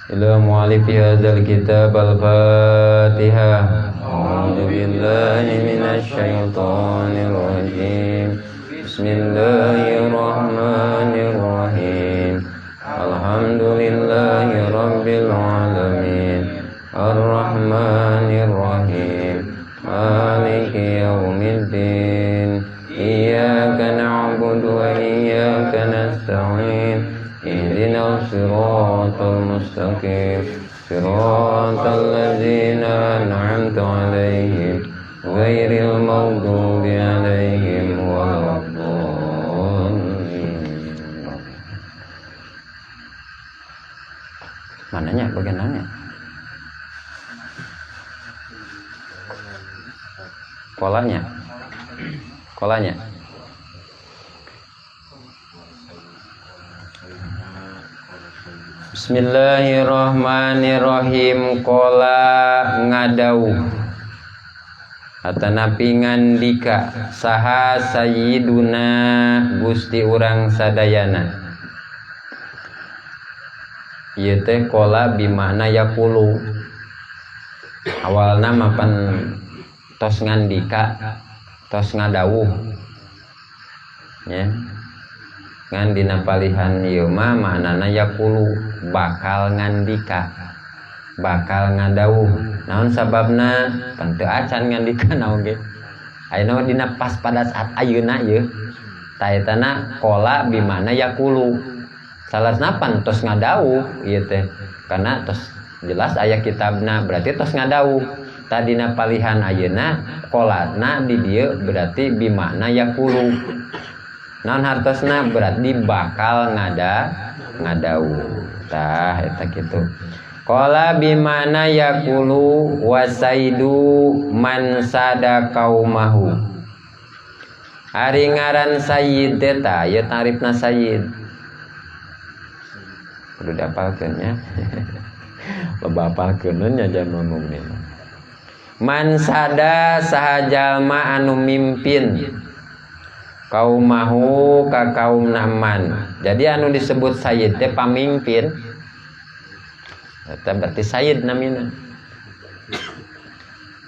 Ila mu'alifi hadzal kitab. Al-Fatihah. A'udzu billahi minasy syaithanir rajim. Bismillahirrahmanirrahim. Alhamdulillahi rabbil alamin. Arrahmanir rahim. Maliki yaumiddin. Iyyaka na'budu wa iyyaka nasta'in. Ihdinas siratal mustaqim. Siratal ladzina an'amta 'alaihim ghairil maghdubi 'alaihim waladdallin. Mananya bagian nanya? Polanya. Kolanya. Bismillahirrahmanirrahim. Kola ngadauh atanapi ngandika saha sayyiduna Gusti urang sadayana. Ieu teh kola bimakna yaqulu. Awalna mapan tos ngandika, tos ngadawuh nya. Ngan dina palihan ieu mah maknana yaqulu, bakal ngandika, bakal ngadawuh. Naon sababna? Pan teu acan ngandika naon ge. Ayeuna dina pas pada saat ayeuna ieu ta etana kola bimakna yaqulu. Salasna pan tos ngadawuh ieu teh, karena tos jelas aya kitabna berarti tos ngadawuh. Tadina palihan ayeuna kolana di dieu berarti bimakna yaqulu. Naon hartosna? Berarti bakal ngadawuh. Tah eta kitu. Qala bimakna yaqulu wasaidu man sada kaumahu. Ari ngaran sayyid teh tah ieu tarifna sayyid. Kudu diapalkeun nya. Loba apalkeun nya jalma mukmin. Man sada saha jalma anu mimpin kaumahu ka kaum man. Jadi anu disebut sayyid teh pamimpin. Eta berarti sayyid namina.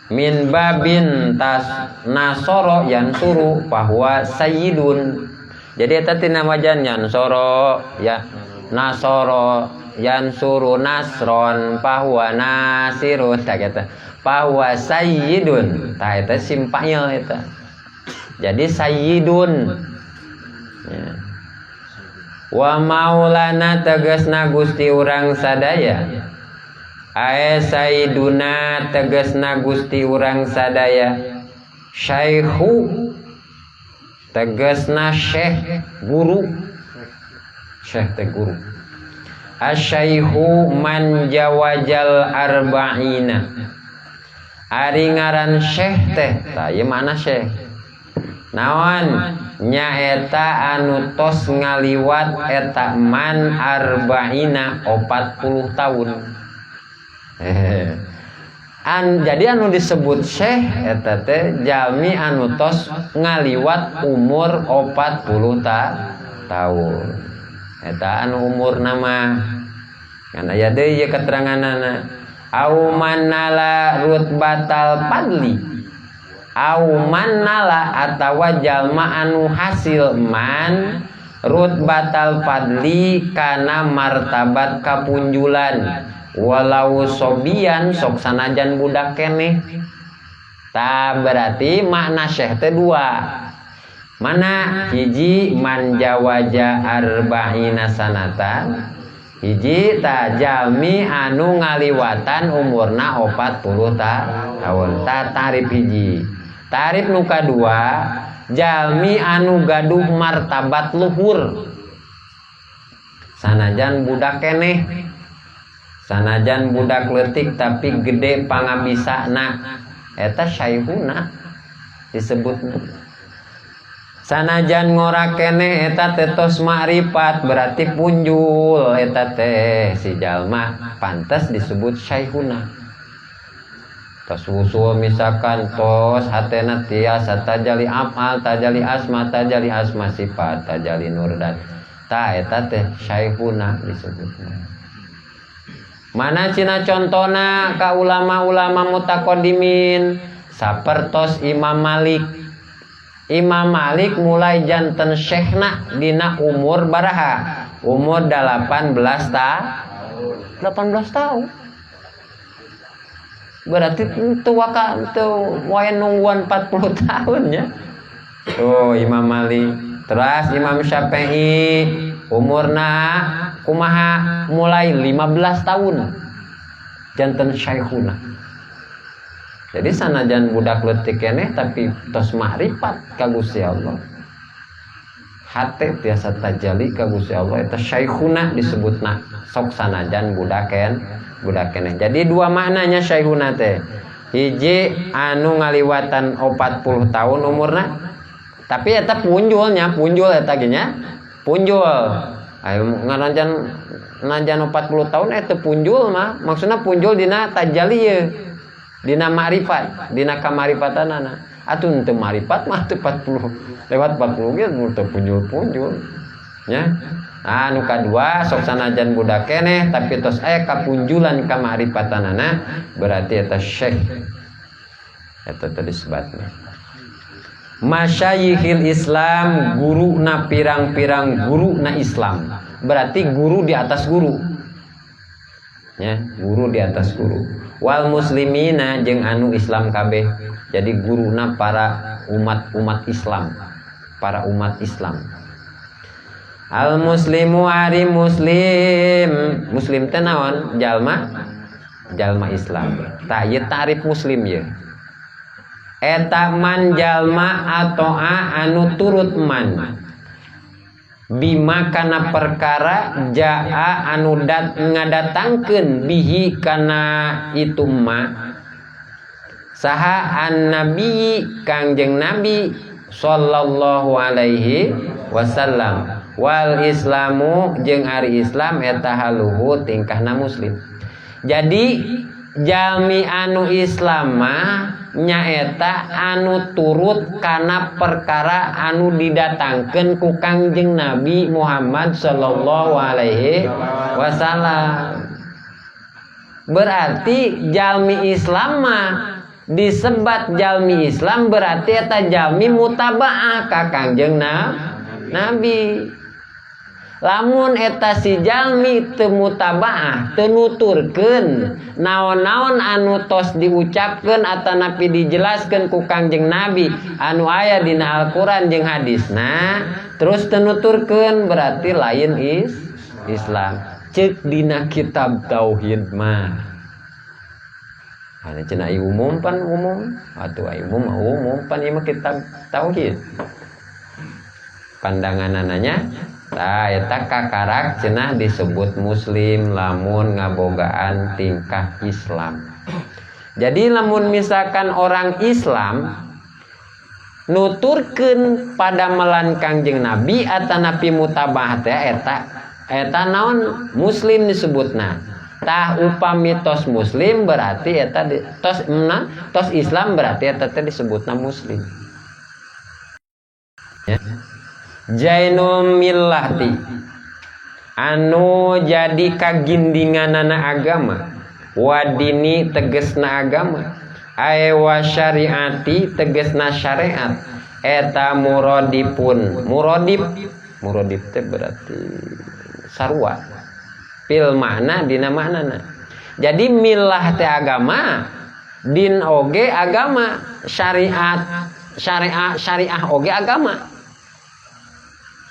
Min babin tas nasoro yansuru bahwa sayyidun. Jadi eta tina wajan yansoro ya nasoro yansuru nasron bahwa nasirun tak eta bahwa sayyidun. Tah eta simpanya eta. Jadi sayyidun ya. Wa maulana tegasna Gusti urang sadaya. Ae sayyiduna tegasna Gusti urang sadaya. Syaikhu tegasna syekh guru. Syekh teh guru. Asyaikhu man jawajal arba'ina. Ari ngaran syekh teh tah ieu mana syekh? Naon nyaeta anu tos ngaliwat eta man arba'ina 40 tahun. Jadi anu disebut syekh eta teh jalmi anu tos ngaliwat umur 40 tahun. Eta anu umur nama. Kan aya deui ieu keteranganana. Au manala rutbatal fadli. Au manala atawa jalma anu hasil man rutbatal fadli kana martabat kapunjulan. Walau sobian sok sanajan budak keneh. Ta berarti makna syekh teh dua. Mana hiji man jawaja arba'ina sanatan. Hiji ta jalmi anu ngaliwatan umurna 40 tahun. Ta tarif hiji. Tarif nu kadua jalmi anu gaduh martabat luhur. Sanajan budak keneh. Sanajan budak leutik tapi gede pangabisana. Eta syaihuna disebutna. Sanajan ngora keneh eta teh tos makrifat berarti punjul eta teh si jalma pantas disebut syaihuna. Tos wusul misalkan tos hatena tiasa tajali amal, tajali asma, tajali asma sifat, tajali nur dan ta eta teh syaihuna disebutna. Mana cina contona ka ulama-ulama mutaqaddimin sapertos Imam Malik. Imam Malik mulai janten syekhna dina umur baraha? Umur 18 tahun. Berarti itu waka itu wayan nungguan 40 tahun ya. Tuh Imam Malik. Terus Imam Syafi'i umurna kumaha mulai 15 tahun janten syekhuna. Jadi sanajan budak leutik keneh tapi tos makrifat ka Gusti Allah. Hate tiasa tajali ka Gusti Allah eta syekhuna disebutna sok sanajan budak keneh. Jadi dua maknanya syekhuna teh. Hiji anu ngaliwatan 40 tahun umurna. Tapi eta punjulnya, punjul eta ge nya. Punjul. Ayo nganajan najan 40 tahun eta punjul mah, maksudna punjul dina tajali ye. Dina ma'rifat, dina kamarifatanana. Atuh teu ma'rifat mah teu 40 lewat 40 ge teu punjul-punjul. Nya. Nah, anu kadua sok sanajan budak keneh tapi tos aya kapunjulan kamarifatanana berarti eta syekh. Eta teh disebutna. Masyayikhil Islam, guru na pirang-pirang guru na Islam. Berarti guru di atas guru. Ya, guru di atas guru. Wal muslimina jeung anu Islam kabeh. Jadi guruna para umat-umat Islam, para umat Islam. Al muslimu ari muslim. Muslim teh naon? Jalma jalma Islam. Tah ieu ta'rif muslim ye. Eta man jalma atoa anu turut man bima kana perkara jaa anu ngadatangkeun bihi kana itu ma saha an nabi kangjeng nabi sallallahu alaihi wasallam wal islamu jeung ari Islam eta haluhu tingkahna muslim. Jadi jalmi anu Islam mah nyaeta anu turut kana perkara anu didatangkeun ku Kangjeng Nabi Muhammad sallallahu alaihi wasallam. Berarti jalmi Islam mah disebat jalmi Islam berarti eta jalmi mutabaah ka Kangjeng Nabi. Lamun eta si jalmi teu mutabaah, teu nuturkeun naon-naon anu tos diucapkeun atanapi dijelaskeun ku Kangjeng Nabi anu aya dina Al-Qur'an jeung hadisna, terus teu nuturkeun berarti lain Islam. Ceuk dina kitab tauhid mah. Anu cenah umum pan umum, atuh umum mah umum pan ieu mah kitab tauhid. Pandanganananya tah eta kakarak cenah disebut muslim lamun ngabogaan tingkah Islam. Jadi lamun misalkan orang Islam nuturkeun padamelan Kangjeng Nabi atanapi mutabah teh eta eta naon muslim disebutna. Tah upami tos muslim berarti eta tos na, tos Islam berarti eta teh disebutna muslim. Ya. Jainul millati anu jadi kagindinganana agama wadini tegesna agama ae wa syariati tegesna syariat eta muradipun muradip muradip teh berarti sarua fil makna dina maknana. Jadi milah teh agama din oge agama syariat syariah syariah oge agama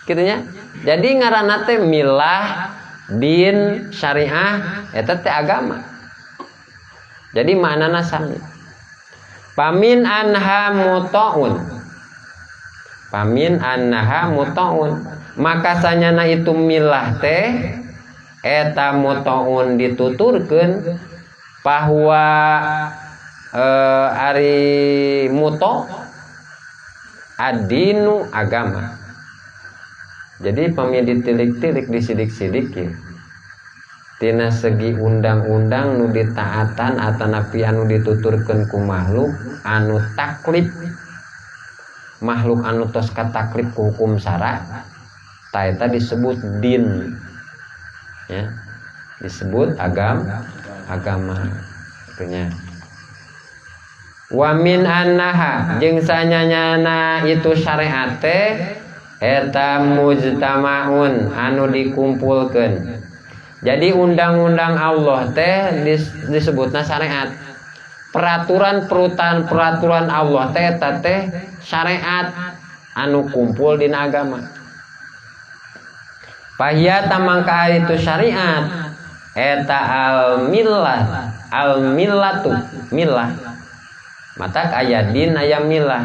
gitunya. Jadi ngaranna teh milah din syariah eta teh agama. Jadi maknana sami. Pamin anha mutaun. Pamin anha mutaun. Maka sanyana itu milah teh eta mutaun dituturkeun bahwa ari muto adinu agama. Jadi pami ditilik-tilik disidik-sidik ya. Tina segi undang-undang nu ditaatan atanapi anu dituturkeun ku makhluk anu taklif makhluk anu tos kataklif ku hukum syara ta eta disebut din ya. Disebut agama itunya. Wa min annaha jeung sanyanyana itu syariat teh eta mujtamaun anu dikumpulkeun. Jadi undang-undang Allah teh disebutna syariat. Peraturan peraturan Allah teh eta teh syariat anu kumpul dina agama. Fahiya mangka itu syariat eta al millah, al millatu millah. Matak aya din aya milah.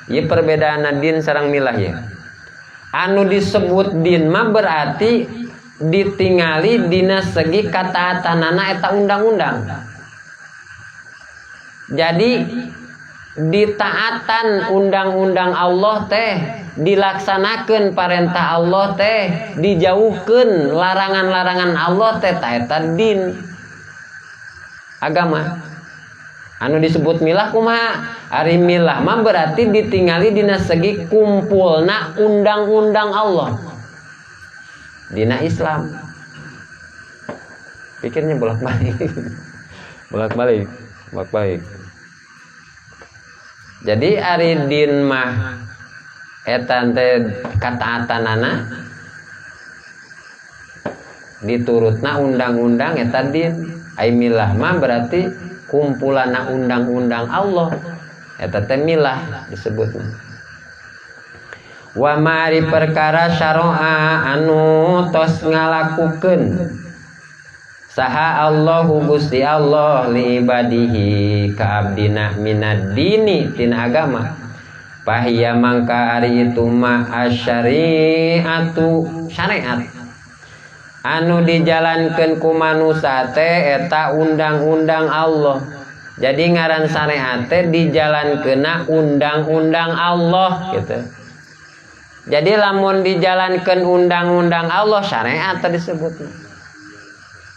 Ieu perbedaan din sareng milah ya. Anu disebut din mah berarti ditingali dina segi kataatanana eta undang-undang. Jadi ditaatan undang-undang Allah teh, dilaksanakan perintah Allah teh, dijauhkan larangan-larangan Allah teh, ta eta din agama. Anu disebut milah kumaha? Ari milah mah berarti ditingali dina segi kumpulna undang-undang Allah dina Islam. Pikirnya bolak-balik. Bolak-balik, bolak-balik. Jadi ari din mah eta teh kataatanana diturutna undang-undang eta din. Ai milah mah berarti kumpulanna undang-undang Allah eta teh milah disebutna. Wa mari perkara syara'a anu tos ngalakukeun saha Allahu Gusti Allah li ibadihi ka abdina minad dini tina agama, fahiya mangka ari itu ma asyariatu syariat anu dijalankeun ku manusa teh eta undang-undang Allah. Jadi ngaran syariat teh dijalankeunna undang-undang Allah gitu. Jadi lamun dijalankeun undang-undang Allah, syariat teh disebutna.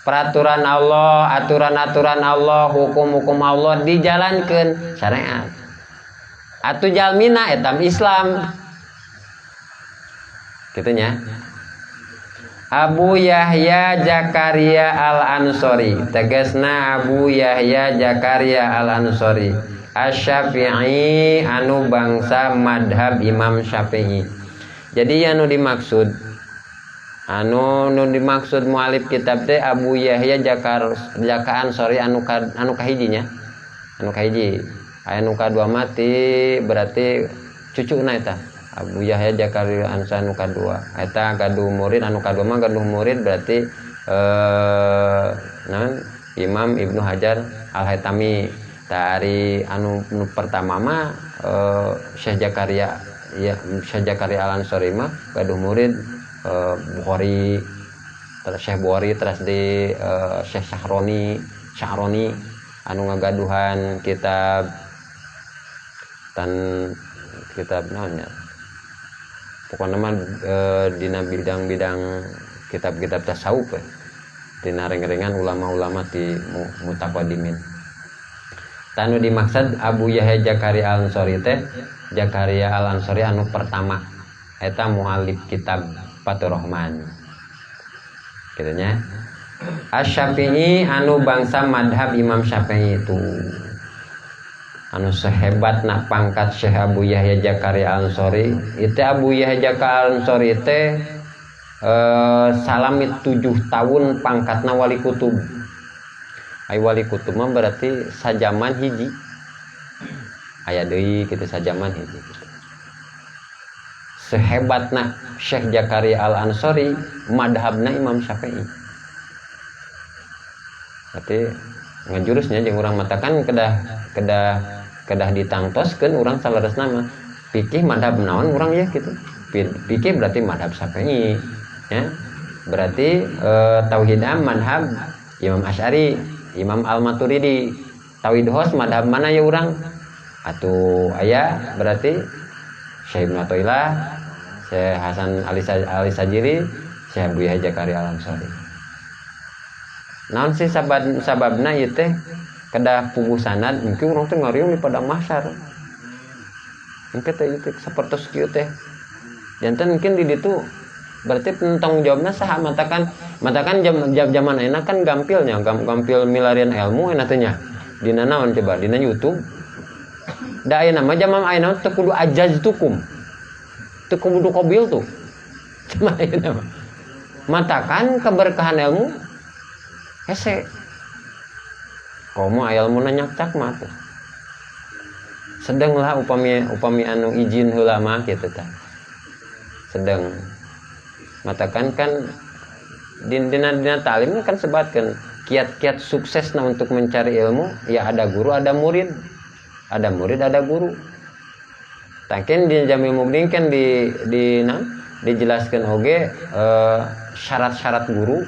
Peraturan Allah, aturan-aturan Allah, hukum-hukum Allah dijalankeun syariat. Atuh jalmina eta Islam. Kitu nya. Abu Yahya Zakaria Al-Ansori, tegasna Abu Yahya Zakaria Al-Ansori Asy-Syafi'i anu bangsa madhab Imam Syafi'i. Jadi anu dimaksud mualif kitab teh Abu Yahya Jaka Ansori anu kahijinya, anu kahiji. Aya nu kadua mati berarti cucuna eta Abu Yahya Zakaria Ansori anu kadua eta gaduh murid, anu kadua mah gaduh murid berarti naon, Imam Ibnu Hajar Al-Haytami. Dari anu pertama mah Syekh Zakaria ya, Syekh Zakaria Al-Ansori mah gaduh murid Bukhari, terus Syekh Bukhari, terus di Syekh Syahroni, Syahroni anu ngagaduhan kitab tan kitab naonnya, pokoknya mah dina bidang-bidang kitab-kitab tasawuf ya. Dina reng-rengan ulama-ulama di mutaqaddimin. Tanu dimaksud Abu Yahya Zakaria Al-Ansori teh Zakaria Al-Ansori anu pertama eta mualif kitab Fathur Rahman kitu nya. Asy-Syafi'i anu bangsa madhab Imam Syafi'i itu anu sehebat nak pangkat Syekh Abu Yahya Zakaria Al-Ansori itu. Abu Yahya Zakaria Al-Ansori teh salami 7 tahun pangkatna wali kutub. Ai wali kutub mah berarti sajaman hiji aya deui kitu, sajaman hiji gitu. Sehebatna Syekh Zakaria Al-Ansori madhabna Imam Syafi'i, berarti ngajurusnya jeung urang matakan kedah kedah kedah ditangtoskeun urang saleresna mah fikih madhab naon urang ya gitu. Fikih berarti madhab Syafi'i ya, berarti tauhid am madhab Imam Asy'ari, Imam Al-Maturidi. Tauhid khos madhab mana ya urang atau aya berarti Syekh Ibnu Athaillah, Syekh Hasan Ali Sajiri, Syekh Abu Yahya Zakaria Al-Ansori. Naon sih sababna ieu teh kedah puguh sanad? Mungkin urang teh ngariung di padang mahsyar mungkin teh ieu teh sapertos kieu teh janten mungkin di ditu berarti tanggung jawabna saha? Matakan Matakan jam, jam zaman enak kan gampilnya, gampil milarian ilmu enak teh nya. Dina naon coba? Dina YouTube. Da ayeuna mah zaman ayeuna teu kudu ajaztukum. Teu kudu qabiltu. Cuma ayeuna mah. Matakan keberkahan ilmu hese. Komo aya ilmu nyakcak mah tuh. Sedang lah upami upami anu izin heula mah kitu tah. Sedang. Matakan kan dina dina talim kan sebatkan kiat-kiat sukses nah untuk mencari ilmu ya ada guru ada murid, ada murid ada guru. Tangkin di Jamil Mughni kan di nah, dijelaskan oge syarat-syarat guru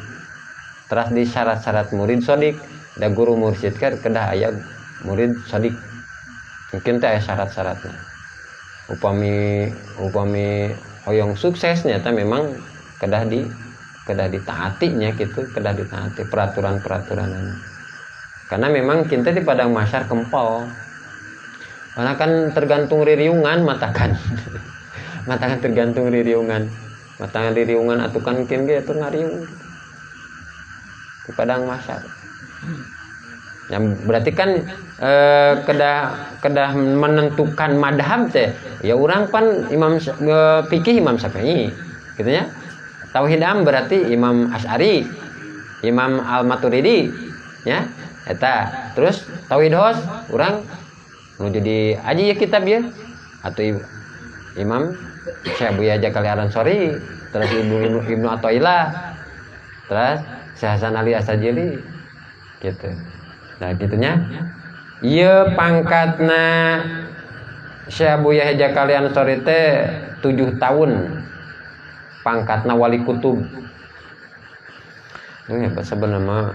terus di syarat-syarat murid sodik. Da guru mursyid kan kedah aya murid sodik, mungkin teh aya syarat-syaratnya. Upami upami hoyong sukses nyata memang kedah ditaatinya gitu, kedah ditaati peraturan-peraturan. Karena memang kita di padang mahsyar kempol, karena kan tergantung ririungan. Matakan matakan tergantung ririungan, matakan ririungan atau kan mungkin ge itu ngariung di padang mahsyar. Yang berarti kan kedah kedah menentukan madhab teh ya orang pan imam fikih Imam Syafi'i gitu ya. Tauhid am berarti Imam Asy'ari, Imam Al-Maturidi ya eta. Terus tauhid hos urang menuju di aji ya kitab ya atau Imam Syekh Abu Yahya Kali Ansori, terus Ibnu Athaillah, terus Syekh Hasan Ali Asy-Syadzili gitu. Nah gitunya ieu pangkatna Syekh Abu Yahya Kali Ansori teh 7 tahun pangkatna wali kutub. Ini hebat sebenarnya,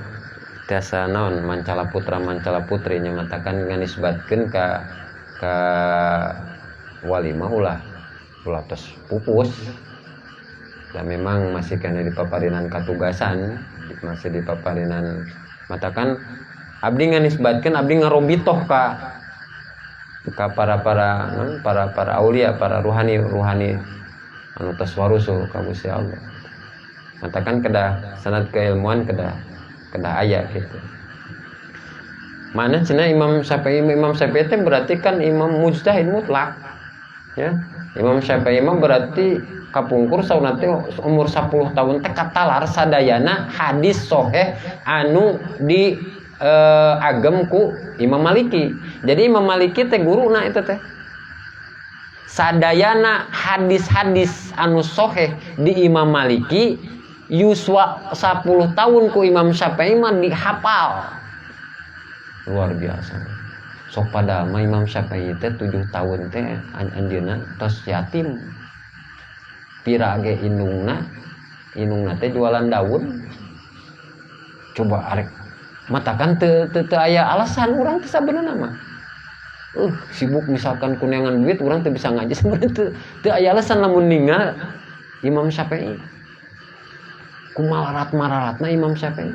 tiasa naon mancala putra mancala putri nya. Matakan nganisbatkeun ka wali mah ulah ulah tos pupus dan memang masih kena dipaparinan katugasan, masih dipaparinan. Matakan abdi nganisbatkeun, abdi ngarobitoh ka para para non, para para aulia, para ruhani ruhani anu tos warusul ka Gusti Allah. Matakan kedah sanad keilmuan kedah kedah aya gitu. Mana cenah Imam Syafi'i, Imam Syafi'i itu berarti kan imam mujtahid mutlak ya. Imam Syafi'i imam berarti kapungkur sauna teh umur 10 tahun teh katalar sadayana hadis soheh anu di agem ku Imam Maliki. Jadi Imam Maliki teh guruna itu teh. Sadayana hadis-hadis anu soheh di Imam Maliki yuswa 10 tahun ku Imam Syafi'i mah dihafal. Luar biasa. Sok padahal mah Imam Syafi'i teh 7 tahun teh anjeunna tos yatim. Pira ge indungna, indungna teh jualan daun. Coba arek matakan teu teu teu aya alasan urang teh sabenerna mah. Sibuk misalkan kuneangan duit urang teu bisa ngaji, sebenarnya teu teu aya alasan lamun ningal Imam Syafi'i. Kumalarat mararatna Imam Syafi'i.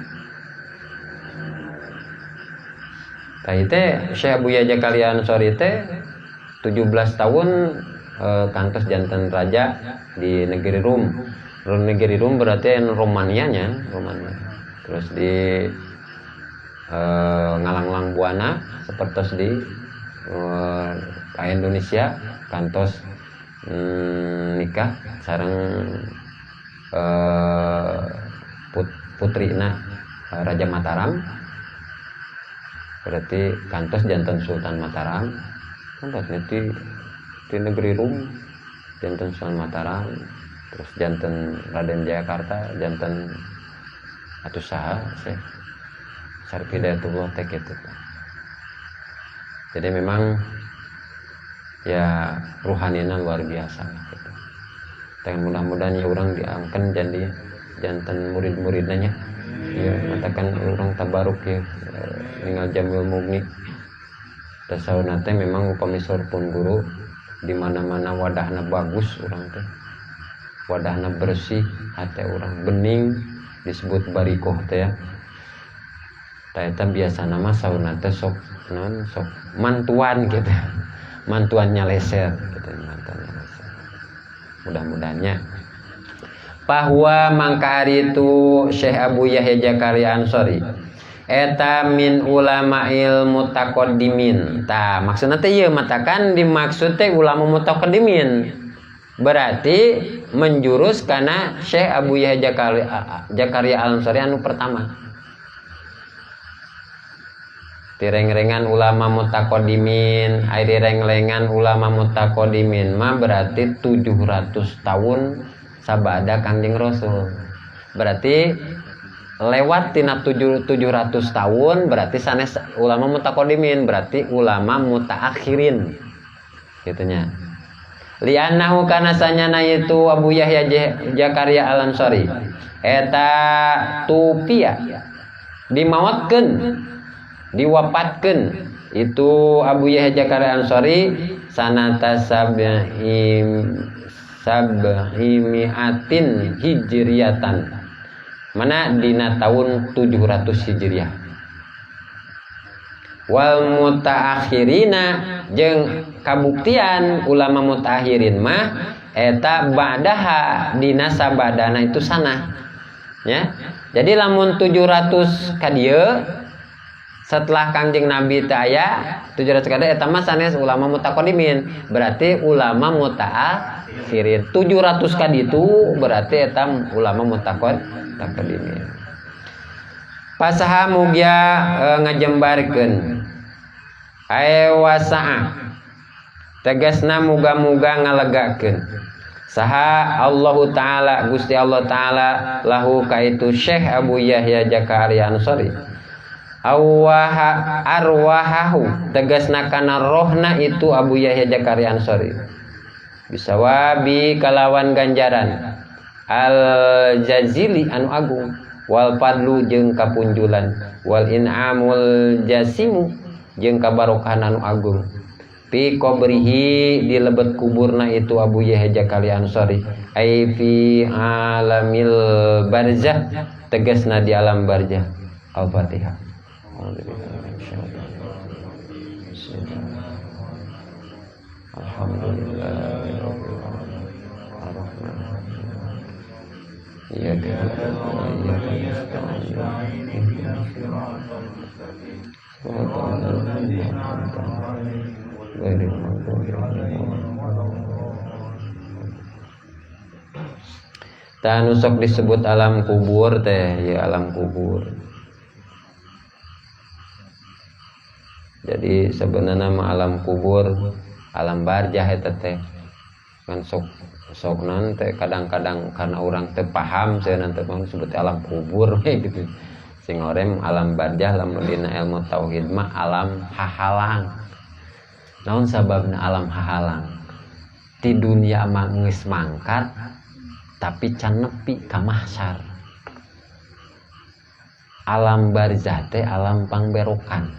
Tah teh Syekh Abu Yahya Kalian Ansori teh 17 tahun kantos janten raja di negeri Rum. Negeri Rum berarti yang Romania nya, Romania. Terus di Ngalanglang Buana seperti di Indonesia kantos nikah sareng putrina Raja Mataram. Berarti kantos janten Sultan Mataram. Kantos di negeri Rum janten Sultan Mataram, terus janten Raden Jayakarta, janten atau saha sih Syarif Hidayatullah teh gitu. Jadi memang ya ruhanina luar biasa gitu. Dan mudah-mudahan ya orang diangkat jadi janten murid-muridnya. Ya matakan orang tabaruk ya ningal Jamil Mughni. Tasawuf teh memang upami pun guru di mana-mana wadahna bagus urang teh. Wadahna bersih, hati urang bening disebut barikoh teh ya. Tah eta biasana mah sauna teh sok naon sok mantuan gitu. Mantuannya leser gitu, mantuannya leser. Mudah-mudahannya. Bahwa mangka ari itu Syekh Abu Yahya Zakaria Ansori eta min ulama'il mutaqaddimin. Tah, maksudna teh ieu matakan dimaksud teh ulama mutaqaddimin. Berarti menjurus kana Syekh Abu Yahya Zakaria Al-Ansori anu pertama. Tirengrengan ulama mutaqaddimin, ari rengrengan ulama mutaqaddimin mah berarti 700 tahun sabada Kangjeng Rasul. Berarti lewat tina 700 tahun berarti sanes ulama mutaqaddimin, berarti ulama mutaakhirin gitunya. Li'annahu kana sanyana itu Abu Yahya Zakaria Al-Ansori eta tupia dimawatkeun, diwafatkeun itu Abu Yahya Zakaria Al-Ansori sanata sab'imiatin hijriyatan, mana dina tahun 700 hijriah. Wal mutaakhirina jeung kabuktian ulama mutaakhirin mah eta ba'daha dina sabadana itu sana ya. Jadi lamun 700 ka dieu setelah Kangjeng Nabi teh aya 700 ka dieu eta mah sanes ulama mutaqaddimin, berarti ulama mutaakhirin. 700 ka ditu berarti eta ulama mutaqaddimin. Pasaha mugia ngajembarkeun ae wasa'a tegasna muga-muga ngalegakeun saha Allahu Ta'ala Gusti Allah Ta'ala lahu ka itu Syekh Abu Yahya Zakaria Ansori awaha arwahahu tegasna kana rohna itu Abu Yahya Zakaria Ansori bisawabi kalawan ganjaran al jazili anu agung wal fadlu jeung kapunjulan wal in'amul jasimu jeung kabarokahan anu agung fi qabrihi di lebet kuburna itu Abu Yahya Zakaria Ansori ai fi alamil barzah tegasna di alam barzah. Al-Fatihah. Alhamdulillahirabbil alamin. Iyyaka na'budu wa iyyaka nasta'in. Ihdinas siratal mustaqim. Siratal ladzina an'amta 'alaihim ghairil maghdubi 'alaihim waladdallin. Tah nu sok disebut alam kubur teh ya alam kubur. Jadi sebenarnya mah alam kubur, alam barjah eta teh. Kan sok sok nanti kadang-kadang karena orang teu paham saya nanti mah disebut alam kubur gitu. Sing orem alam barjah lamun dina ilmu tauhid mah alam hahalang. Naon sababna alam hahalang? Di dunia mah geus mangkat tapi can nepi ka mahsyar. Alam barzah teh alam pangberokan.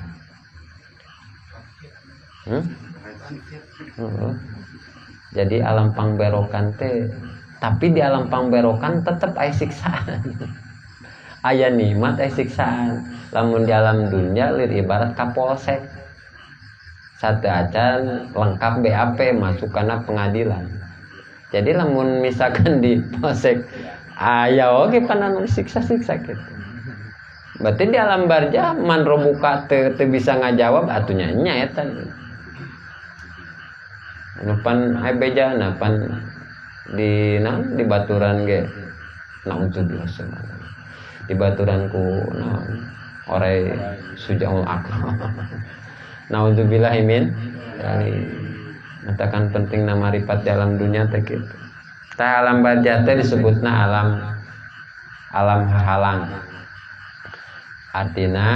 Jadi alam pangberokan teh, tapi di alam pangberokan tetep aya siksaan. Aya nikmat aya siksaan. Lamun di alam dunia lir ibarat kapolsek. Satu acan lengkap BAP masuk kana pengadilan. Jadi lamun misalkan di polsek aya oge panan siksa-siksa gitu. Berarti di alam barjah man robuka teu bisa ngajawab atuh nya eta. Anu pan aya bejana pan di naon di baturan ge naudzubillah di baturan ku naon orai sujaul akram. Naudzubillah min dzalik. Matakan penting nama ripat dalam dunia teh kitu. Tah alam barjah teh disebutna alam halang. Artina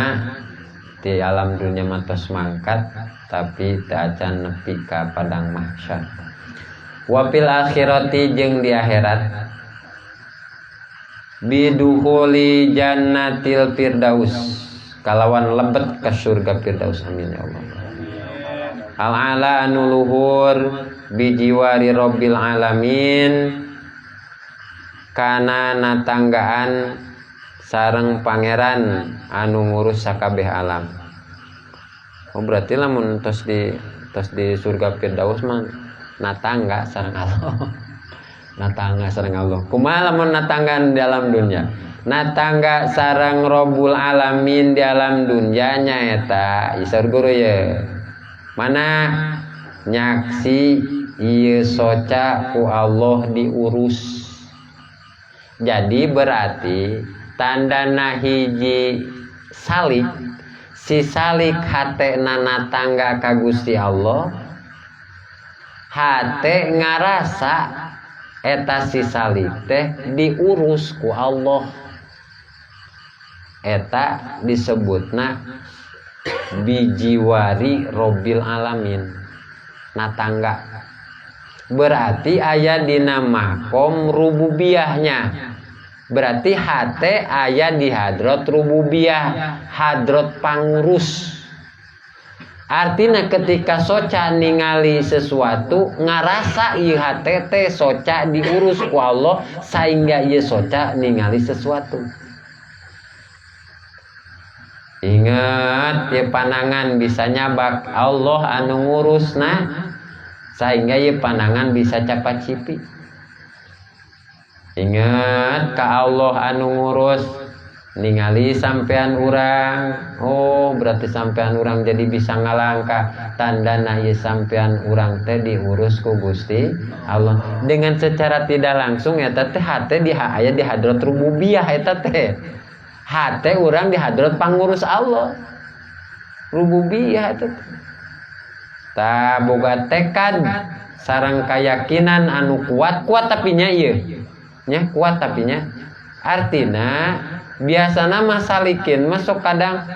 di alam dunia matos mangkat tapi teu acan nepi ka padang mahsyar. Wa fil akhirati jeung di akhirat bidukhuli jannatil firdaus kalawan lebet ka surga firdaus, amin ya Allah. Al ala anu luhur bijiwari rabbil alamin kana natanggaan sareng pangeran anu ngurus sakabeh alam. Oh berarti lamun tos di surga firdaus mah natangga sareng Allah. Natangga sareng Allah. Kumaha lamun natangga di alam dunya? Natangga sareng Robbul Alamin di alam dunya nyaeta isor guru ye. Mana nyaksi ieu soca ku Allah diurus. Jadi berarti tandana hiji salik, si salik hatena natangga ka Gusti Allah, hate ngarasa eta si salik teh diurus ku Allah. Eta disebutna bijiwari Robbil Alamin, natangga. Berarti aya dina makom rububiyahnya. Berarti hate aya di hadrot rububiyah, hadrot pangurus. Artinya ketika soca ningali sesuatu ngarasa ieu hate teh soca diurus ku Allah sehingga ieu soca ningali sesuatu. Ingat ieu panangan bisa nyabak Allah anu ngurusna sehingga ieu panangan bisa capacipi. Ingat ka Allah anu ngurus ningali sampean urang, oh berarti sampean urang jadi bisa ngalangkah, tandana ieu sampean urang teh diurus ku Gusti Allah dengan secara tidak langsung eta teh hate di aya di hadrat rububiyah eta teh. Hate urang di hadrat pangurus Allah. Rububiyah eta teh. Ta boga tekad sareng keyakinan anu kuat-kuat tapi nya ieu. Nya kuat tapi nya artina biasana mah salikin mah sok kadang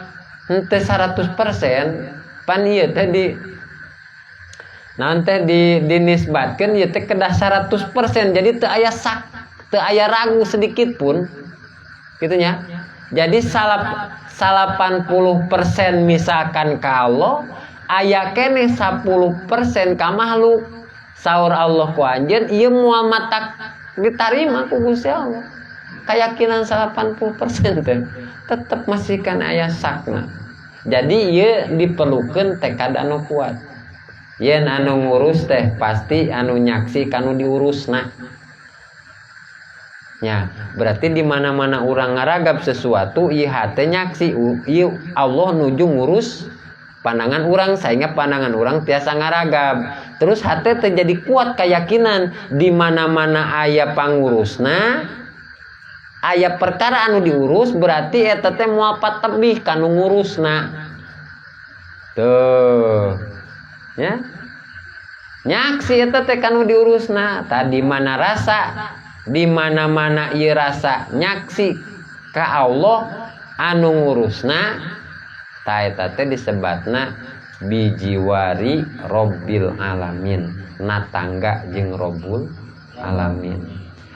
henteu 100% pan ieu teh di naon teh di dinisbatkeun ieu teh kedah 100% jadi teu aya sak, teu aya ragu sedikit pun kitu nya. Jadi 80% misalkan ka Allah aya keneh 10% ka makhluk. Saur Allah ku anjeun ieu moal matak ditarima ku Gusti Allah. Keyakinan 80% teh tetep masih kan aya sakna. Jadi ieu diperlukeun tekad anu kuat. Yen anu ngurus teh pasti anu nyaksi kanu diurusna. Ya, berarti di mana-mana urang ngaragap sesuatu ieu hate nyaksi ieu Allah nuju ngurus pandangan urang sehingga pandangan urang tiasa ngaragap. Terus hate teh jadi kuat keyakinan di mana-mana aya pangurusna, aya perkara anu diurus berarti eta teh moal patebih kanu ngurusna. Tuh. Ya. Nyaksi eta teh kanu diurusna. Tadi mana rasa, di mana-mana ieu rasa nyaksi ka Allah anu ngurusna, ta eta teh disebatna bijiwari Robbil Alamin, natangga jeung Robbul Alamin.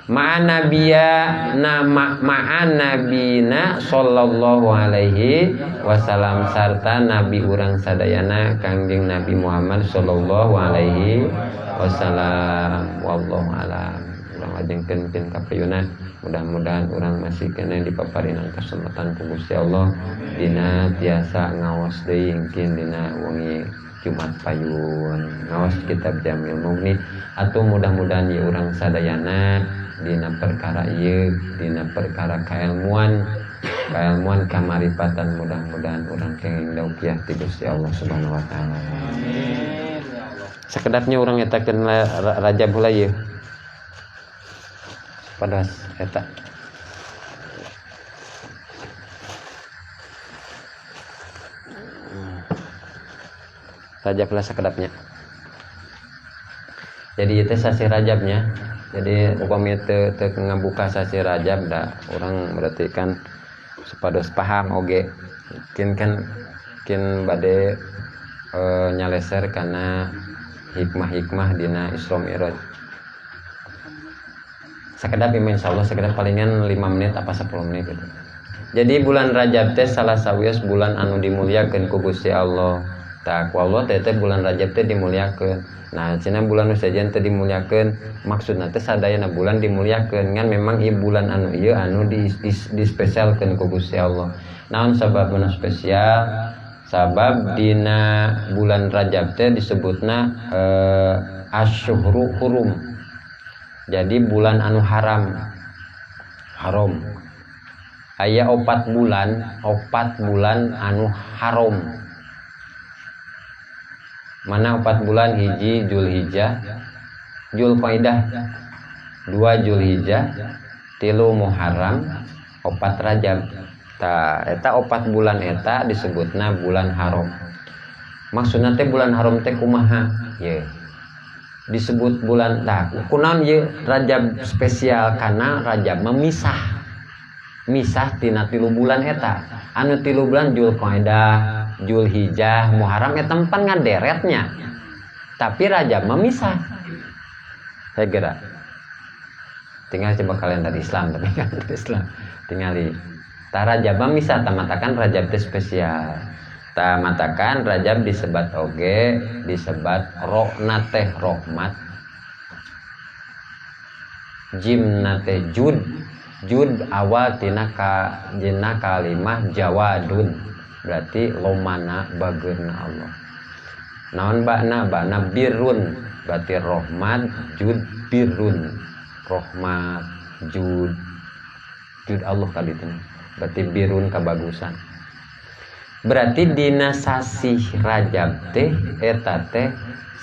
Ma'an nabiya nama ma'an nabina sallallahu alaihi wasallam sarta nabi urang sadayana Kangjeng Nabi Muhammad sallallahu alaihi wasallam. Wallahu alam. Urang lajengkeun pin kapayuna, mudah-mudahan urang masih keneh dipaparinan kasempatan ku Gusti Allah dina tiasa ngaos deui engkin dina wengi Jumat payun ngaos kitab Jamil Mughni atau mudah-mudahan ieu urang sadayana dina perkara ieu dina perkara kailmuan kailmuan kamaripatan mudah-mudahan urang kenging daukiah ti Gusti Allah Subhanahu wa taala. Amin ya Allah. Sakedapnya urang etakeun Rajab heula ieu. Pados eta. Rajab lah sakedapnya. Jadi itu sasi Rajabnya. Jadi upami teu ngabuka sasi Rajab da urang berarti kan supados paham oge. Kin kan kin bade nyaleser kana hikmah-hikmah dina Isra Mi'raj. Sakedap ieu insyaallah sakedap palingan 5 menit apa 10 menit gitu. Jadi bulan Rajab teh salah sawios bulan anu dimuliakeun ku Gusti Allah. Tah ku Allah teh bulan Rajab teh dimuliakeun. Nah, cenah bulan nu sejen teh dimuliakeun, maksudna teh sadayana bulan dimuliakeun ngan memang ieu bulan anu ieu anu dispesialkeun ku Gusti Allah. Naon sababna spesial? Sabab dina bulan Rajab teh disebutna asyhuru hurum. Jadi bulan anu haram. Haram. Aya 4 bulan, 4 bulan anu haram. Mana 4 bulan? Hiji Julhijjah, Julqaidah, 2 Julhijjah, 3 Muharram, 4 Rajab. Ta eta 4 bulan eta disebutna bulan haram. Maksudna teh bulan haram teh kumaha? Ye. Disebut bulan tah kunaon ye Rajab spesial karena Rajab memisah. Misah tina 3 bulan eta. Anu 3 bulan Julqaidah, Julhijjah, Muharram eta pan ngaderetnya. Tapi Rajab memisah. Saya kira. Tinggal coba kalian dari Islam, tapi kan dari Islam. Tingali. Tah Rajab memisah, tamatakan Rajab teh spesial. Tamatakan Rajab disebat oge, disebat rokna teh rahmat. Jimna teh jud. Jud awal tina ka jina kalimah jawadun, berarti lomana bageurna Allah. Naon bakna? Bakna birrun, berarti rahmat jud birrun. Rahmat jud, jud Allah kali itu, berarti birrun kabagusan. Berarti dina sasih Rajab teh eta teh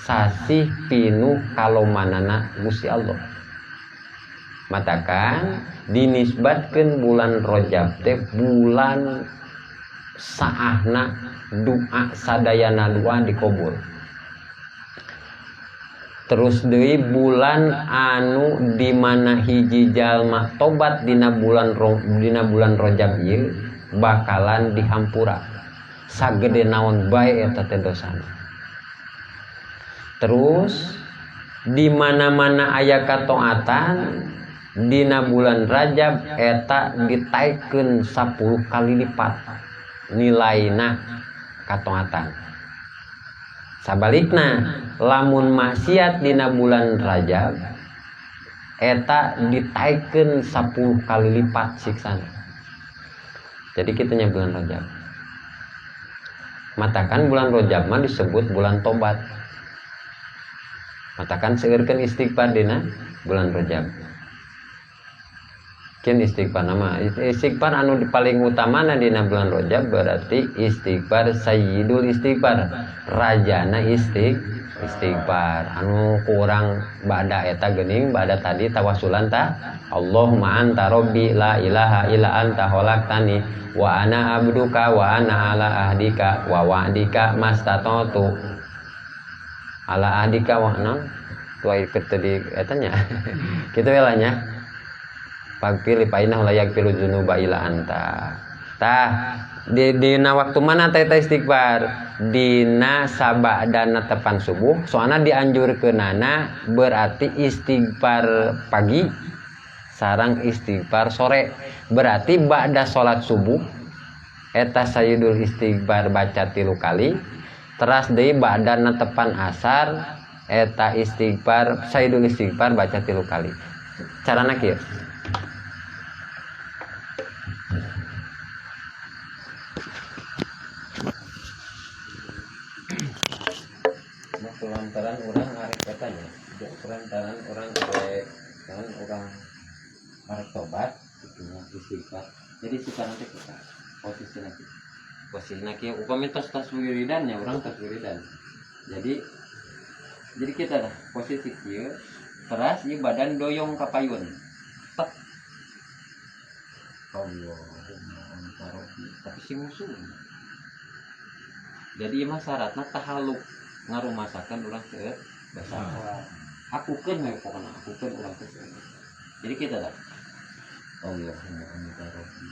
sasih pinuh kalomanana Gusti Allah. Matakan dinisbatkeun bulan Rajab teh bulan saahna doa sadayana doa dikabul. Terus deui bulan anu di mana hiji jalma tobat dina bulan Rajab ieu bakalan dihampura. Sagede naon bae eta teh dosana. Terus di mana-mana aya kataatan dina bulan Rajab eta ditaikeun 10 kali lipat nilaina kataatan. Sabalikna lamun maksiat dina bulan Rajab eta ditaikeun 10 kali lipat siksana. Jadi kitanya bulan Rajab. Matakan bulan Rajab mah disebut bulan tobat. Matakan seueurkeun istighfar dina bulan Rajab. Kin istighfar nama istighfar anu paling utamana dina bulan Rajab berarti istighfar sayyidul istighfar, rajana istighfar anu kurang bada eta geuning bada tadi tawassulan ta Allahumma anta rabbi la ilaha illa anta khalaqtani wa ana abduka wa ana ala ahdika wa wa'dika mastata'tu ala ahdika wa ana tua ikut tadi eta nya kitu we lah nya. Pagpili painah layak pilu dzunuba ila anta. Tah dina waktu mana teh istighfar? Dina sabadana tepan subuh, soalna dianjurkeunana berarti istighfar pagi sareng istighfar sore. Berarti ba'da salat subuh eta sayyidul istighfar baca 3 kali, teras deui ba'dana tepan asar eta istighfar sayyidul istighfar baca 3 kali. Carana kieu. Lantaran orang arek katanya, lantaran orang arek kan orang arek tobat, itunya istighfar. Jadi sekarang teh kita posisi lagi, posisi lagi. Upami tos tos wiridan ya orang tos wiridan. Jadi kita dah posisi kieu, teras ieu badan doyong ka payun. Tek. Allahumma anta rabbi. Tapi sing musuh. Jadi ieu mah syaratna tahalluk. Ngarumasakan urang seueur basa. Akukeun we pokona, akukeun urang teh seueur. Jadi kita dah Allahumma anta rabbi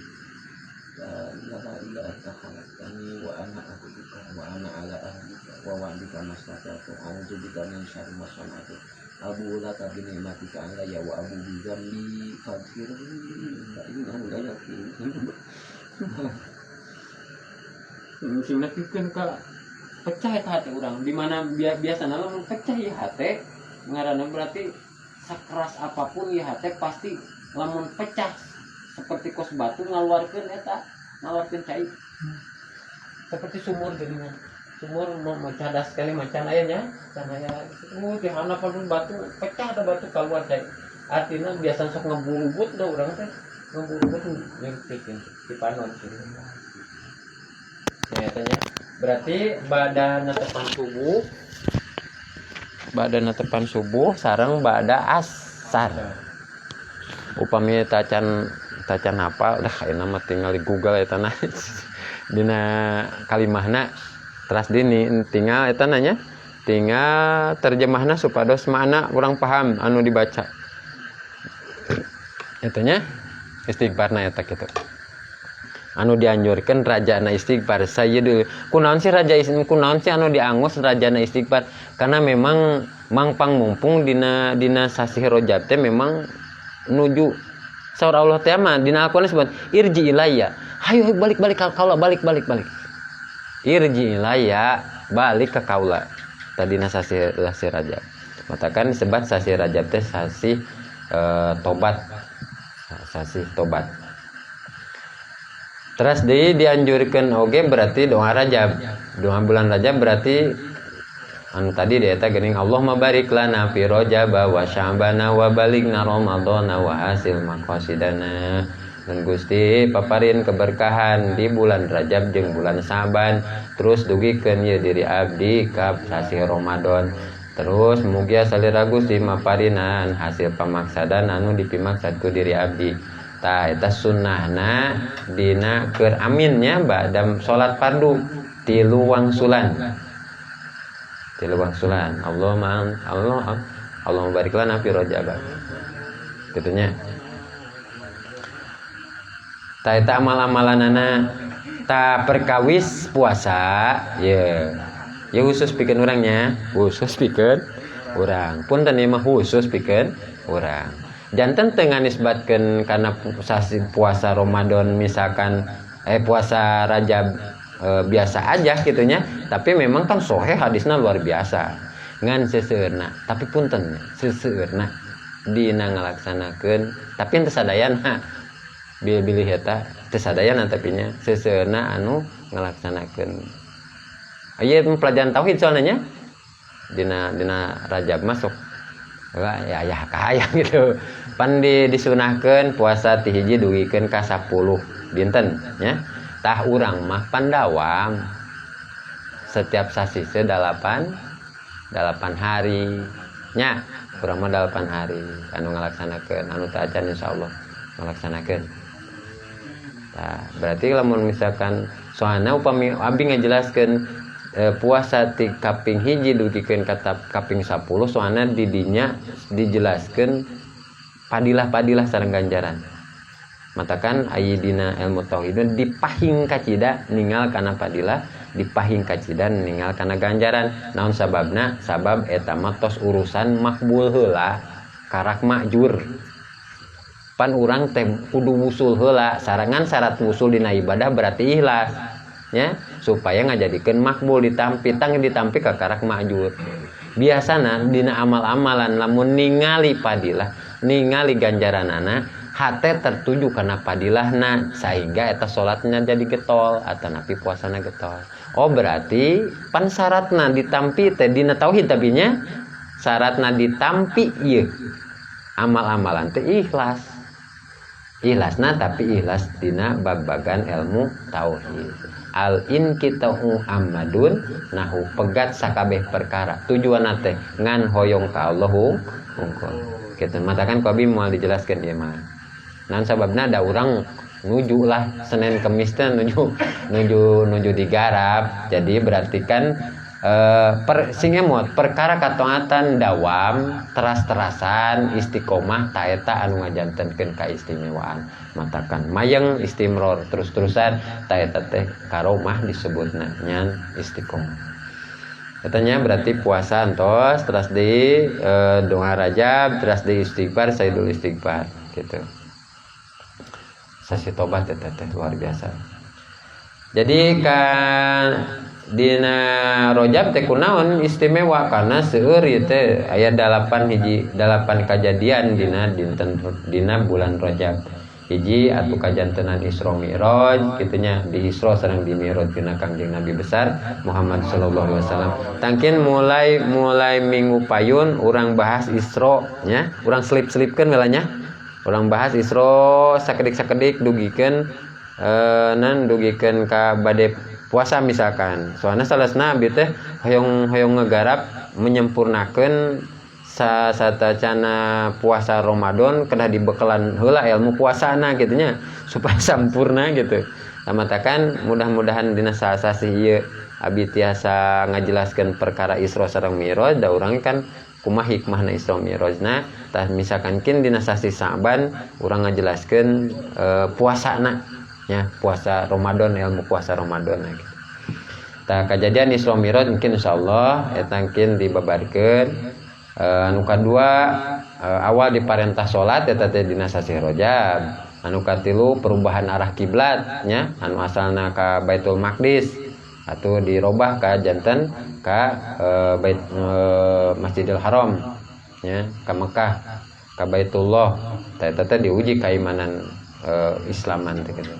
la ilaha illa anta khalaqtani wa ana abduka wa ana ala ahdika wa wa'dika mastata'tu a'udzu bika min syarri ma sana'tu abu laka bi ni'matika alayya wa abu bi dzambi faghfir li fa innahu la yaghfiru dzunuba. Sing nepikeun ka pecah eta hati urang di mana biasana lamun pecah ieu hate ngaranna berarti sakeras apapun ieu hate pasti lamun pecah seperti kos batu ngaluarkeun eta ngaluarkeun cai seperti sumur geuningan sumur mau cadas sekali macan aya nya can aya di handap pun batu pecah ada batu keluar cai Artinya biasa sok ngeburugut dah urang teh. Ngeburugut nyungkeun di panon gitu. Ya, tanya. Berarti bada netepan subuh, Bada netepan subuh sareng bada asar. Upami tacan tacan hafal dah, ayeuna mah tinggal di Google eta na dina kalimahna, teras dini tinggal eta nanya, tinggal terjemahna supados makna urang paham anu dibaca eta nya. Istighfarna eta kitu anu dianjurkan, rajana istighfar sayyidul. Kunaon sih raja, kunaon sih anu diangus rajana istighfar? Karena memang mangpang mumpung dina dina sasih Rajab teh memang nuju saur Allah teh mah dina Al-Qur'an disebut irji ilayya, hayo balik, balik kaula, balik, balik, balik, irji ilayya, balik ke kaula. Tadi sasih sasih Rajab matakan disebut sasih Rajab teh sasih tobat, sasih tobat. Terus di dianjurkan oge berarti doa Rajab, doa bulan Rajab, berarti anu tadi di eta geuning, Allahumma barik lana fi Rajab wa Sya'bana wa balighna Ramadhana wa hasil maqasidana. Dan Gusti paparin keberkahan di bulan Rajab jeung bulan Saban, terus dugikeun ieu diri abdi ka sasih Ramadan. Terus mugia salira Gusti maparinan hasil pamaksadan anu dipimaksad ku diri abdi. Tah, eta sunnahna dina keur aminnya ba'da salat fardu tilu wangsulan, tilu wangsulan, Allahumma Allah Allahumma barik lana fi Rajab, kitu nya. Tah, eta amal-amalanana. Ta, perkawis puasa ye ya khusus pikeun urangnya, khusus pikeun urang, punten ieu mah khusus pikeun urang. Janten teu nganisbatkeun kana puasa Ramadan misalkan, puasa Rajab biasa aja gitunya, tapi memang kan soheh hadisna luar biasa. Ngan seseueurna, tapi punten, seseueurna dina ngalaksanakeun, tapi henteu sadayana, bilih-bilih eta teu sadayana, tapi nya seseueurna anu ngalaksanakeun. Ieu pelajaran tauhid soalnya nya. Dina dina Rajab masuk. Wah, ya ya kahayang gitu. Pan di disunahkeun puasa ti 1 dugikeun ka 10 dinten nya. Tah, urang mah pandawam setiap sasih 8 8 hari nya. Urang mah 8 hari anu ngalaksanakeun, anu teu acan insyaallah ngalaksanakeun. Nah, berarti lamun misalkan soalna upami abdi ngajelaskeun puasa ti kaping 1 dugikeun ka kaping 10, soalna di dinya dijelaskeun padilah-padilah sareng ganjaran. Matakan aya dina ilmu tauhid dipahing kacida ningal kana padilah, dipahing kacida ningal kana ganjaran. Naon sababna? Sabab eta mah tos urusan makbul heula, karak makjur. Pan urang teh kudu wusul heula, sarangan syarat wusul dina ibadah berarti ikhlas nya, supaya ngajadikeun makbul, ditampi, tang ditampi kakarak makjur. Biasana dina amal-amalan lamun ningali padilah, ningali ganjaranana, hate tertuju karena padilahna, sehingga eta salatnya jadi getol atau napi puasana getol. Oh, berarti pan syaratna ditampi teh dina tauhid, tapi nya syaratna ditampi ieu amal-amalan teh ikhlas. Ikhlasna tapi ikhlas dina bag-bagan ilmu tauhid. Al in kita amadun nahu pegat sakabeh perkara tujuan teh ngan hoyong ka Allah hungkul kitu. Matakan ku abi moal dijelaskeun ieu mah. Naon sababna? Da urang nuju lah Senin Kemis teh nuju nuju nuju digarap. Jadi berarti kan per, sing emot perkara kataatan dawam teras-terasan istiqomah, ta eta anu ngajantenkeun kaistimewaan. Matakan mayeng istimror terus-terusan, ta eta teh karomah disebutna nyan istiqomah. Katanya berarti puasa entos, terus di doa Rajab, terus di istighfar, sayyidul istighfar gitu. Sasi tobat teh teh luar biasa. Jadi kan dina Rojab teh kunaon istimewa? Karena seueur ieu teh aya 8 hiji, 8 kajadian dina dinten, dina bulan Rajab. Hiji atuh kajantenan Isra Mi'raj kitu nya, di Isra sareng di Mi'raj dina Kangjeng Nabi besar Muhammad sallallahu alaihi wasallam. Tangkin mulai mulai minggu payun urang bahas Isra nya, urang selip-selipkeun we nya. Urang bahas Isra sakedik-sakedik dugikeun nan dugikeun ka bade puasa misalkan. Soalna salesna abdi teh hoyong hoyong ngegarap menyempurnakeun satacana puasa Ramadan, kedah dibekelan heula ilmu puasana gitu nya, supaya sampurna gitu. Matakan mudah-mudahan dina sasih ieu abi tiasa ngajelaskeun perkara Isra sareng Mi'raj, da urang kan kumaha hikmahna Isra Mi'rajna. Tah, misalkan kin dina sasih Sa'ban urang ngajelaskeun puasana nya, puasa Ramadan, ilmu puasa Ramadan gitu. Tah, kejadian Isra Mi'raj mungkin insyaallah eta mungkin dibabarkeun. Anu kadua, awal diparentah salat eta teh dina sasih Rajab. Anu katilu, perubahan arah kiblat nya, anu asalna ka Baitul Maqdis atau dirobah ka janten ka Bait Masjidil Haram nya, ka Mekah, ka Baitullah. Tah, eta teh diuji keimanan, Islaman teh kitu.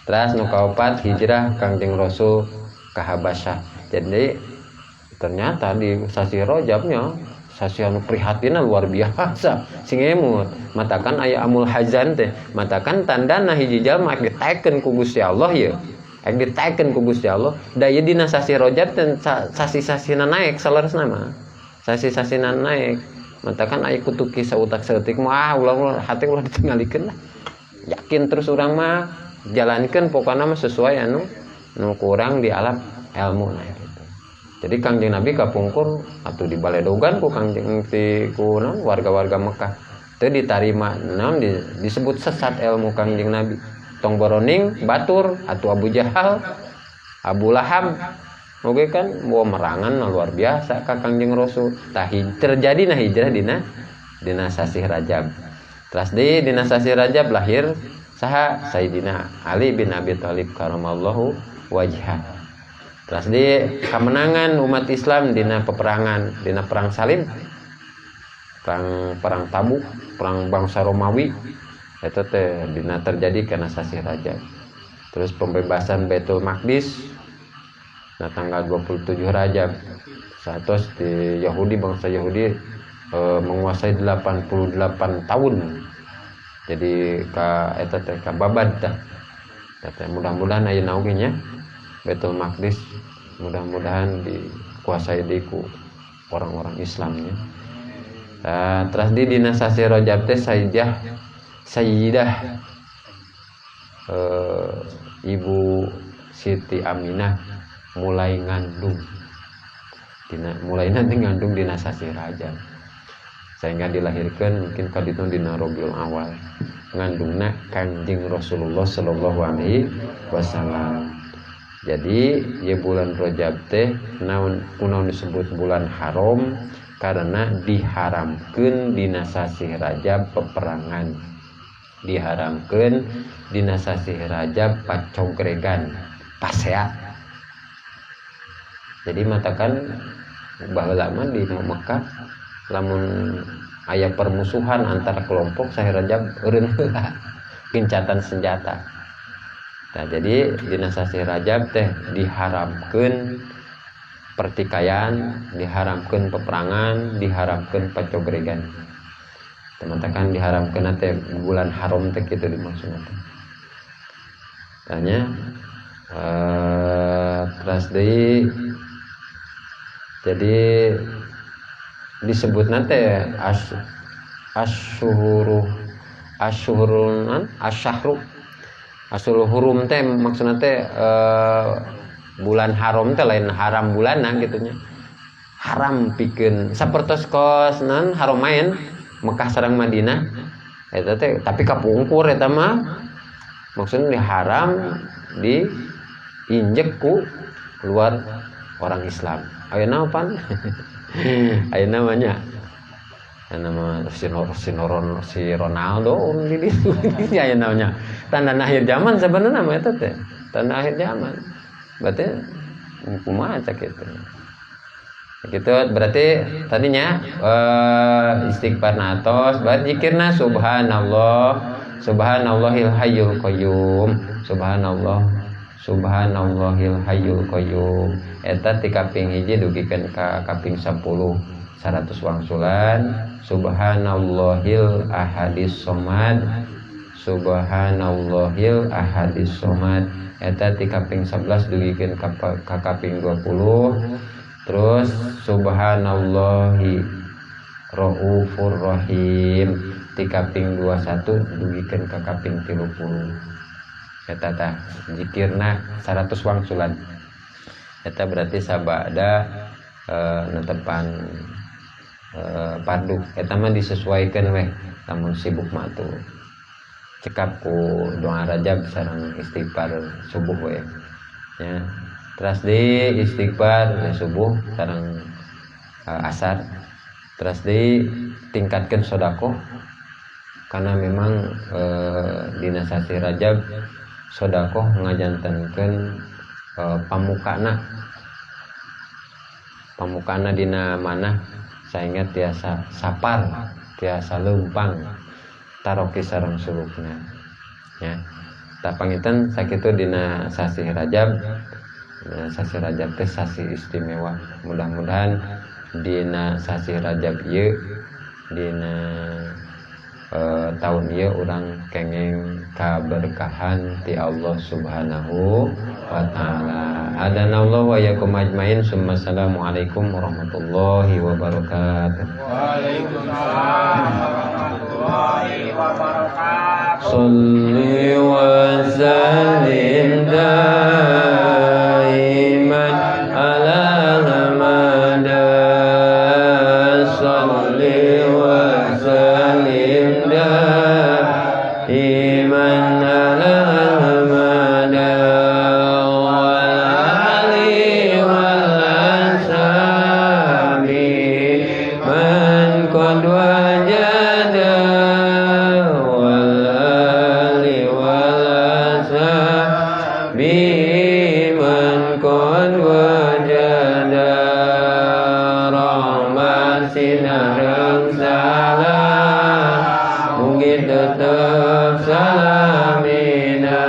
Terus nu kaopat, hijrah Kangjeng Rasul ka Habasyah. Jadi ternyata di sasih Rajabnya sasih anu prihatinna luar biasa, sing emut. Matakan aya amul hazan teh, matakan tandana hiji jalma ek ditaekeun ku Gusti Allah ye, ek ditaekeun ku Gusti Allah. Da ieu dina sasih Rajab teh sasih-sasihna naik, saleresna mah sasih-sasihna naik. Matakan aya kutuki sautak saeutik mah, ulah ulah hate ulah ditinggalikeun lah, yakin terus urang mah jalankeun, pokokna mah sesuai anu nu kurang di alam ilmu. Nah gitu. Jadi Kangjeng Nabi kapungkur atau di baledogan ku Kangjeng ti ku naon warga-warga Mekah teu ditarima, naon disebut sesat ilmu Kangjeng Nabi. Tong boroning batur atau Abu Jahal, Abu Lahab oge kan bawa merangan luar biasa ka Kangjeng Rasul. Tah, terjadi nah hijrah dina dina sasih Rajab. Terus di dina sasih Rajab lahir saha? Sayyidina Ali bin Abi Thalib karamallahu wajhah. Terus di kemenangan umat Islam dina peperangan, dina perang Salib, perang perang Tabuk, perang bangsa Romawi eta teh dina terjadi karena sasih Rajab. Terus pembebasan Baitul Maqdis nah tanggal 27 Rajab. Satos di Yahudi, bangsa Yahudi menguasai 88 tahun. Jadi ka eta teh ka babad tah. Teh mudah-mudahan ayeuna oge nya Baitul Maqdis mudah-mudahan dikuasai di ku orang-orang Islamnya. Nah, terus di dina sasih Rajab teh Sayyidah Sayyidah Ibu Siti Aminah mulai ngandung dina, mulai nanti ngandung dina sasih Rajab sehingga dilahirkan mungkin kaditu dina Rabiul Awal, ngandungna Kanjeng Rasulullah sallallahu alaihi wasallam. Jadi ya bulan Rajab teh naon kunaon disebut bulan haram? Karena diharamkeun dina sasih Rajab peperangan, diharamkeun dina sasih Rajab pacogregan, pasea. Jadi matakan baheula mah di Mekah lamun aya permusuhan antara kelompok, sasih Rajab eureun heula gencatan senjata. Nah, jadi dina sasih Rajab teh diharamkeun pertikaian, diharamkeun peperangan, diharamkeun pacogregan. Teman-teman, diharamkeun teh bulan haram teh kitu dimaksudna teh. Tanya terus deui, jadi disebut nanti asyhuru asyhurun asyahru asyhurul hurum teh maksudna teh bulan haram teh lain haram bulanan gitu nya, haram pikeun sapertos kos non Haramain Mekah sareng Madinah eta teh, tapi kapungkur eta mah maksudnya diharam diinjek ku luar orang Islam. Ayeuna pan ayeuna mah nya nama si, si, si Ronaldo di ya namanya tanda akhir zaman sebenarnya mah eta teh tanda akhir zaman. Berarti kumaha cak gitu gitu. Berarti tadinya istighfar natos, berarti zikirna subhanallah. Subhanallahil hayyul qayyum, subhanallah, subhanallahil hayyul qayyum. Eta ti kaping 1 dugikeun ka kaping 10 100 wangsulan. Subhanallahil ahadis somad, subhanallahil ahadis somad. Eta ti kaping 11 dugikeun ka kaping 20. Terus subhanallahi raufur rahim ti kaping 21 dugikeun ka kaping 30. Eta tah zikirna 100 wangsulan. Eta berarti sabada netepan fardu. Eta mah disesuaikan weh lamun sibuk mah tuh. Cekap ku doa Rajab sareng istighfar subuh we. Ya. Teras di istighfar subuh sareng asar. Teras di tingkatkan sodakoh karena memang dina sasih Rajab sodakoh ngajantenkeun pamukana. Pamukana dina manah sehingga tiasa sapar, tiasa leumpang taroki sareng sulukna. Ya. Tah panginten sakitu dina sasih Rajab. Nah, sasih Rajab teh sasih istimewa. Mudah-mudahan dina sasih Rajab ieu dina tahun ieu urang kenging kaberkahan ti Allah Subhanahu wa taala. Hadanallahu wa iyyakum ajmain. Assalamualaikum warahmatullahi wabarakatuh. Waalaikumsalam warahmatullahi wabarakatuh. Shalli wa sallim daiman ala Muhammad. Shalli wa sallim daiman ala Muhammad wa alihi wal ashabi man qad wajada wal ali wal ashabi man qad wajada. Rahmat sinareng salam mugi tetep salamina.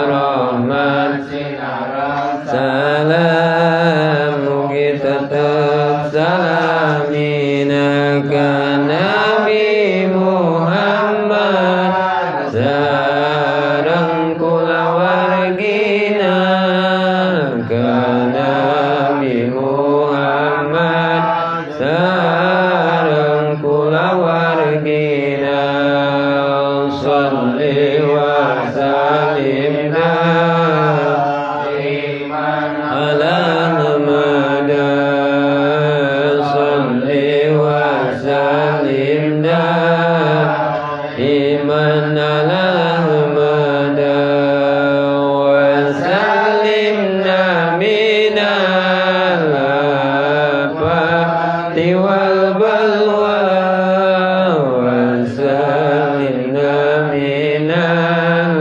Rahmat sinareng salam mugi tetep salamina ka Nabi Muhammad sareng kulawargina, ka Nabi Muhammad sareng kulawargina. Shalli wa sallim daiman ala Muhammad. Shalli wa sallim daiman ala Muhammad wa sallimna minal afati wal balwa wa sallimna minal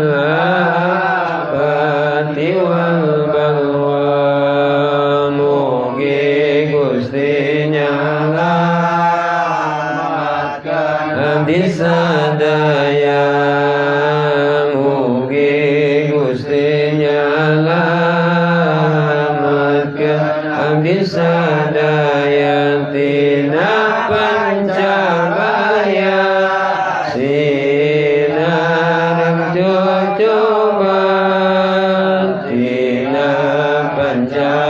afati wal balwa. Mugi Gusti nyalamatkeun abdi sadaya, mugi Gusti nyalamatkeun abdi sadaya tina pancabaya sinareng cocoba, tina pancabaya